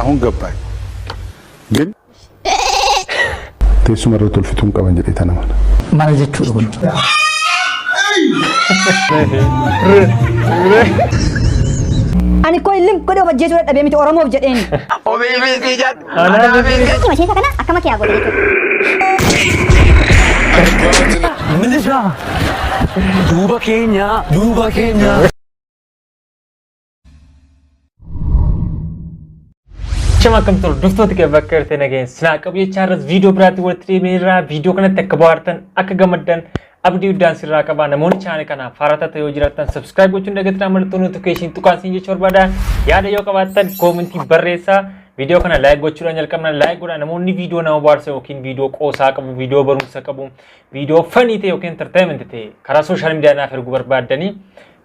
አሁን ገባኝ። ግን teessuma irratti ol fixuun qaban jedhee tana mana. Maal jechuudha kun? Ani koo illim godhe of ajjeesuu dadhabee miti Oromoof jedheen. Ishee kana akkama kee haa godhe jechuudha. Duuba keenya, duuba keenya. Shama akkam turte duftooti kee bakka irratti nageen sinaa qabu jechaa irras viidiyoo biraatti walitti deebineerra. Viidiyoo kanatti akka bohaartan akka gammaddan abdii guddaan sirraa qaba. Namoonni chaanal kanaaf haaraa ta'e yoo jiraattan subscribe gochuun dagatinaa, mallattoo notification tuqaan siin jechuu barbaada. Yaada yoo qabaattan koomentii barreessaa. Viidiyoo kana like gochuudhaan jalqabna, like godhaa. Namoonni viidiyoo nama bohaarsan yookiin viidiyoo qoosaa qabu, viidiyoo barumsa qabu, viidiyoo funny ta'e yookiin entertainment ta'e karaa social media naaf erguu barbaaddanii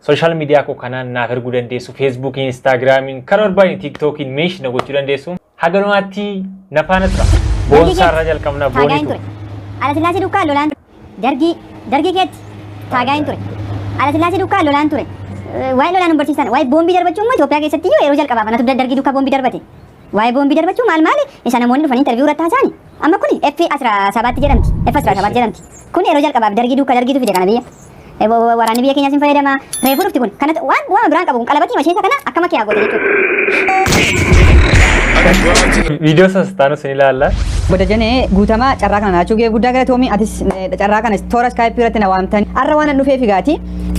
social media koo kanaan naaf erguu dandeessu. Feesbuukiin, Instaagiraamiin, karaa barbaadni, Tiiktookiin meesh na gochuu dandeessu. Haganumaatti na faana tura. Boonsaa irraa jalqabna. Taagaayin Boonitu. Ture. Alasillaasee duukaa lolaan dargii dargii keetti taagaayin ture. Alasillaasee duukaa lolaan ture. Waa'ee lolaan nu barsiisan, waa'ee boombii darbachuu immoo Itoophiyaa keessatti iyyuu yeroo jalqabaaf anatu dargii duukaa boombii darbate. Waa'ee boombii darbachuu maal maali isa namoonni dhufanii interview irratti haasa'ani. Amma kuni F 17tti jedhamti. F 17 jedhamti. Kun yeroo jalqabaaf dargii duukaa dargiitu fide kana biyya. Waraanni biyya keenyaas hin fayyadama. Reefuu dhufti kun. Kanatu waan biraan qabu kun qalabatii masheessa kana akkama kee haa godhe jechuudha. Viidiyoo sastaanu sin ilaalla. Boda jenee guutamaa carraa kana naachuu gee guddaa galatoomi. Atis carraa kana toora iskaayipii irratti na waamtan. Har'a waan an dhufeef egaati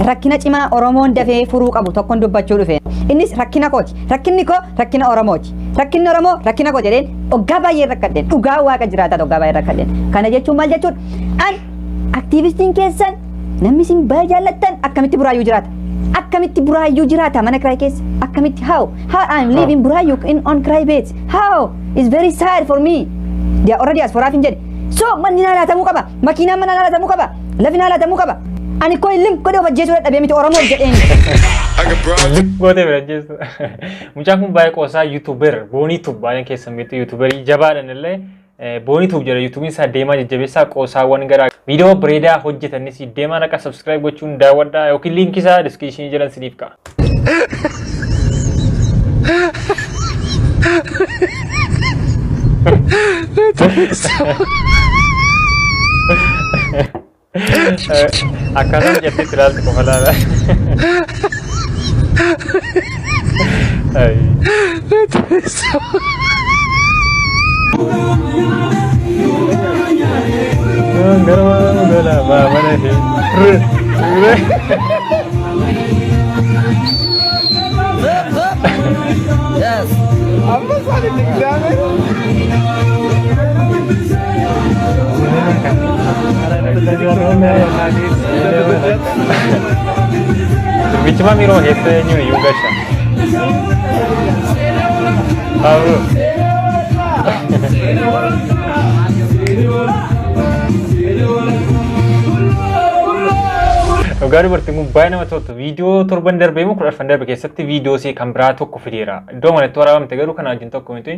rakkina cimaa Oromoon dafee furuu qabu tokkon dubbachuu dhufe. Innis rakkina kooti. Rakkinni koo rakkina Oromooti. Rakkinni Oromoo rakkina koo jedheen waggaa baay'ee rakkadheen, dhugaa waaqa jiraataa waggaa baay'ee rakkadheen. Kana jechuun maal jechuudha? An aktiivistiin keessan namni isin baay'ee jaallattan akkamitti Buraayyuu jiraata? Akkamitti Buraayyuu jiraata mana kiraay keessa? Akkamitti, how I'm living Buraayyuu in on kiraay bed? How is very sad for me. They are already as foraaf hin jedhe. So manni naa laatamuu qaba. Makiinaan mana naa laatamuu qaba. Lafi naa laatamuu qaba. Ani koo illim godhe of ajjeesuu dadhabee miti Oromoof jedheen. Gootee bira jechuudha. Mucaan kun baay'ee qoosaa, YouTuber Boonii Tube baay'een keessan beektu, YouTuberii jabaadhan illee Boonii Tube jedha YouTubiin isaa. Deemaa jajjabeessaa, qoosaawwan garaa viidiyoo bareedaa hojjetanis deemaa dhaqa subscribe gochuun daawwadhaa yookiin liinkii isaa description jedhan siniif ka'a. Akkaataa mucattiitti ilaaltu qofa laala. Ay. Gara gara mana ishee. Sirbichuma miiruma keessa eenyuun iyyuu gasha. Abro. Dhugaa dubartiin kun baay'ee nama toltu. Viidiyoo torban darbee immoo 14 darbe keessatti viidiyoo ishee kan biraa tokko fideera. Iddoo manatti waraabamte garuu kana wajjin tokko miti.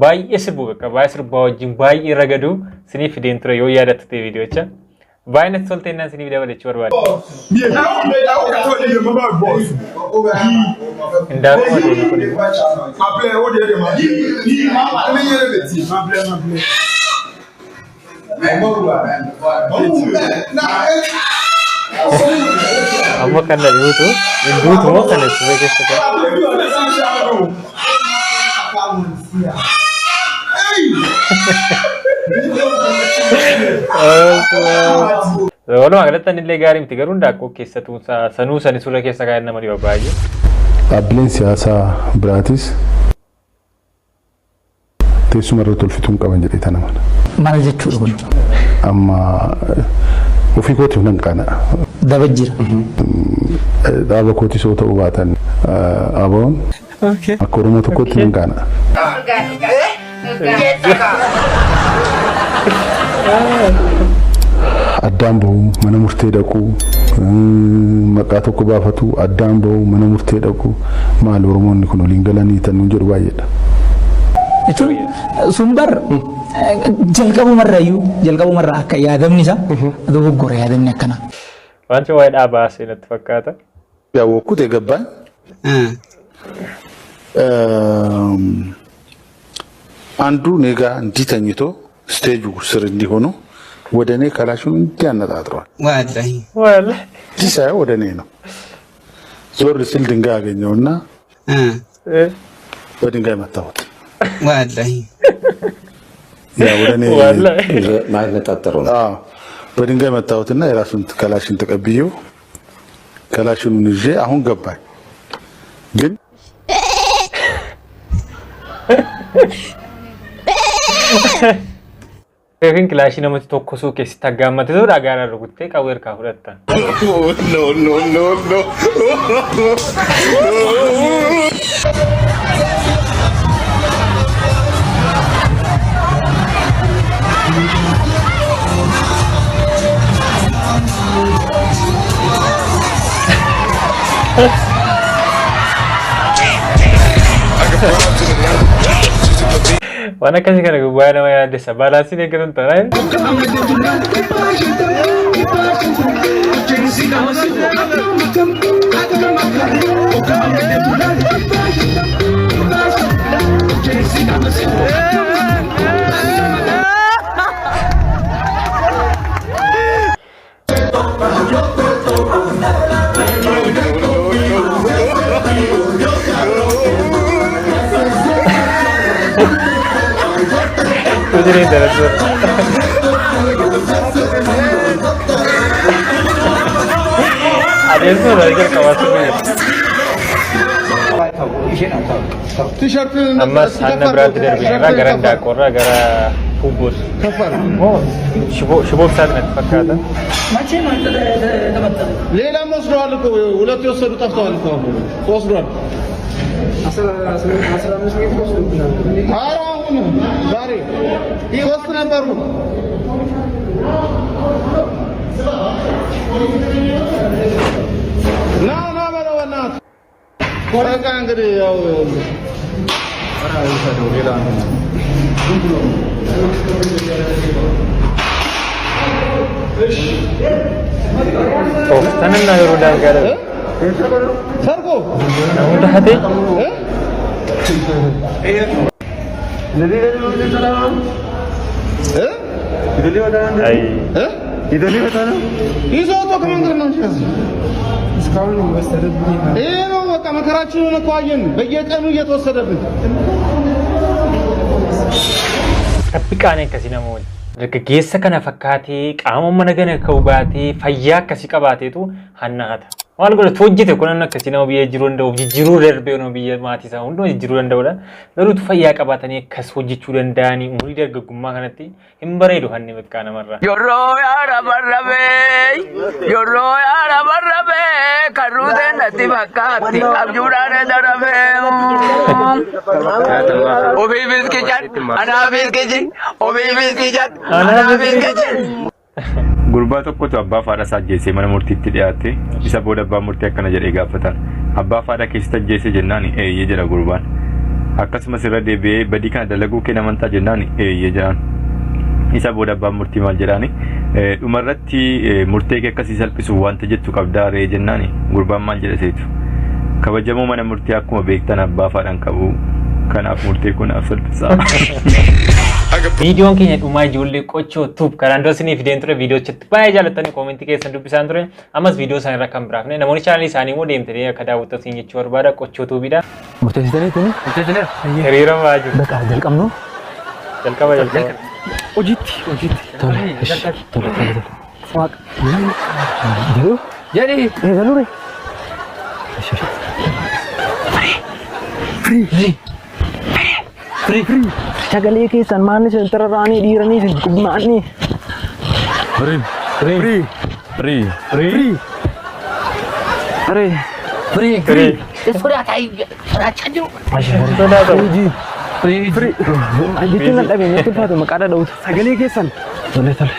Baay'ee sirbu bakka baay'ee sirbaa wajjin baay'ee ragadu siniif fideen ture yoo yaadattu ta'e viidiyoocha. Baay'ee natti tolte innaan siniif dabalachuu barbaade. Indaanqoo adeemu kun immoo. Amma kan na dhibutu hin duutu moo kan suphee keessa kan. Walumaa galatti anillee gaarii miti garuu indaaqqoo keessattuu sanuu sani suura keessa kaa'an nama dhiba baay'ee. Dhaabbileen siyaasaa biraatis teessuma irratti ol fixuun qaban jedhee tana mana. Maal jechuudha kun? Amma ofii kootiif nan qaana'a. Daba jira. Dhaaba kootis yoo ta'uu baatan ABO'n akka Oromoo tokkotti nan qaana'a. Addaan bahu, mana murtee dhaquu, maqaa tokko baafatu, addaan bahu, mana murtee dhaquu, maali Oromoonni kun waliin galanii tan nuun jedhu baay'eedha. Jechuun sun bar jalqabumarrayyuu jalqabumarraa akka yaadamni isaa dogoggora yaadamni akkanaa. Wanti waa'ee dhaabaa natti fakkaata. ያወቅኩት የገባኝ አንዱ እኔ ጋ እንዲህ ተኝቶ ስቴጁ ስር እንዲሆኑ ወደ እኔ ከላሹን እንዲህ አነጣጥሯል። Wallahi. Wallahi. እንዲህ ሳየው ወደ እኔ ነው። ዞር ሲል ድንጋይ አገኘውና በድንጋይ መታሁት። Wallahi. ያ ወደ እኔ Wallahi. ማነጣጠሩ ነው። አዎ፣ በድንጋይ መታሁትና የራሱን ከላሽን ተቀብዬው ከላሽኑን ይዤ አሁን ገባኝ። ግን Yookiin kilaashii namatti tokkosuu keessatti aggaammatee dhagaadhaan rukuttee qawwee harkaa fudhattan. No, no, no, no. Waan akkasii kana gubbaa nama yaaddessa. Baalaansiin eeggatan taanaan. Hojii darasa. Adeemsa irraa jalqabaa turre. Ammas hanna biraatti darbine irraa gara Indaanqoorraa gara Hubbos. Moo shiboo shiboo ibsaati natti fakkaata. ሌላም ወስደዋል እኮ ሁለት የወሰዱ ጠፍተዋል እኮ አሁን ወስዷል። ኧረ አሁን ዛሬ ሶስት ነበሩ። ና ና በለው በእናትህ። በቃ እንግዲህ ያው Tooftanannaa yeroo daangaa darbe. ሰርጎ Namoota hatee እ Ayi. እ ይዞ ወጥቶ ከመንገድ ነው እንጂ ከዚህ ይሄ ነው በቃ መከራችንን እኮ አየን። በየቀኑ እየተወሰደብን Rabbi qaanii akkasii nama waliin. Dargaggeessa kana fakkaatee qaama mana gana ka'u baatee fayyaa akkasii qabaateetu hanna hata. Maal godhatu hojjete kun namni akkasii nama biyya jiruu danda'u jijjiiruu darbee nama biyya maatii isaa hundumaa jijjiiruu danda'udha. Garuu fayyaa qabaatanii akkas hojjechuu danda'anii umurii dargaggummaa kanatti hin bareedu hanni bakka namarraa. Yorroo yaara barrabee, yorroo yaara barrabee, kan ruuteen natti fakkaatti, abjuudhaan darabee. Ofiifis kichan, anaafis kichin, ofiifis kichan, anaafis kichin. Gurbaa tokkotu abbaa fi haadha isaa ajjeesee mana murtiitti dhiyaate. Isa booda abbaan murtii akkana jedhee gaafatan. Abbaa fi haadha keessatti ajjeese jennaan eeyyee jedha gurbaan. Akkasumas irra deebi'ee badii kana dalaguu kee amantaa jennaan eeyyee jedhaan. Isa booda abbaan murtii maal jedhaani dhumarratti murtee kee akkasii salphisuuf wanta jettu qabdaa ree jennaan gurbaan maal jedha seetu. Kabajamoo mana murtii akkuma beektan abbaa fi haadha hin qabu. Kanaaf murtee kun naaf salphisaa. Viidiyoon keenya dhumaa ijoollee qochoo tuub karaan dura isiniif fideen ture viidiyoochatti baay'ee jaallattanii koomentii keessan dubbisaan ture ammas viidiyoo isaanii irra kan biraafne namoonni chaanalii isaanii immoo deemtanii akka daawwattan isin jechuu barbaada qochoo tuubiidha. Murteessitanii tuni? Hiriira ba'aa jiru. Bakka jalqabnu. Jalqaba jalqaba. Hojiitti hojiitti. Tole tole tole tole. Waaqa. Jedhu? Jedhi. Eegaluu ree? Firii. Firii. Firii. Sagalee keessan maanni isin tararraanii dhiiranii isin qubnaanii. Firii. Firii. Firii. Firii. Firii. Firii. Firii. Firii. Jechuun nan dhabe natti ulfaatu maqaa dhadha'utu. Sagalee keessan. Tole tole.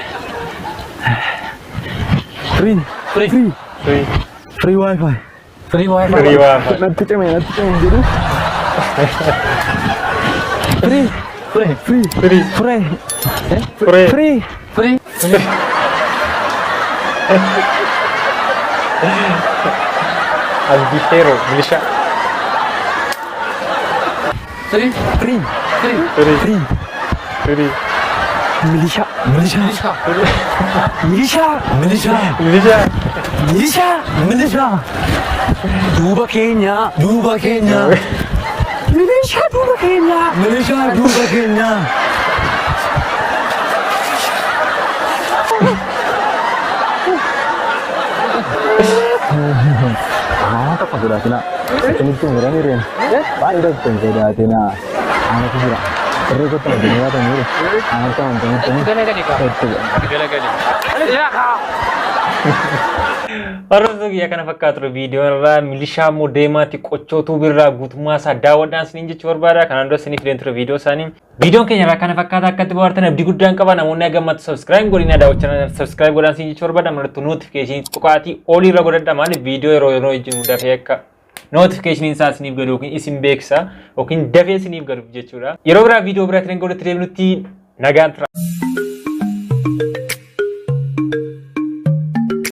Firii. Firii. Firii. Firii wifi. Firii wifi. Natti cime natti cime jedhu. Firii. Firii. Firii. Firii. Firii. Firii. Firii. Abdii Heeroo milishaa. Three. Three. Three. Three. Three. Milishaa. Milishaa. Milishaa. Milishaa. Milishaa. Milishaa. Milishaa. Duuba keenya. Duuba keenya. Milishaa duuba keenya. Milishaa duuba keenya. Waan tokko sodaatinaa. Isinitti hin hirreen. Baay'ee tokko hin sodaatinaa. Anatu jira. Irree kottu amantii nyaatanii jiru. Anatu amantii nyaatanii. Galagali. Yaa. Hordoftoota kiyya kana fakkaatu ture viidiyoon irraa milishaa immoo deemaatti qochootuu birraa guutummaa isaa daawwadhaan isiniin jechuu barbaada. Kanaan dura isiniif fideen ture viidiyoo isaanii. Viidiyoon keenya irraa kana fakkaata akkatti bohaartan abdii guddaan qaba. Namoonni hagammatu subscribe godhina daawwachaa subscribe godhaan isiniin jechuu barbaada. Mallattoo notification tuqaatii olii irra godhadha maaliif viidiyoo yeroo yeroo wajjin dafee akka notification isaa isiniif galu yookiin isin beeksisa yookiin dafee isiniif galuuf jechuudha. Yeroo biraa viidiyoo biraatiin godhutti deebinutti nagaan tura.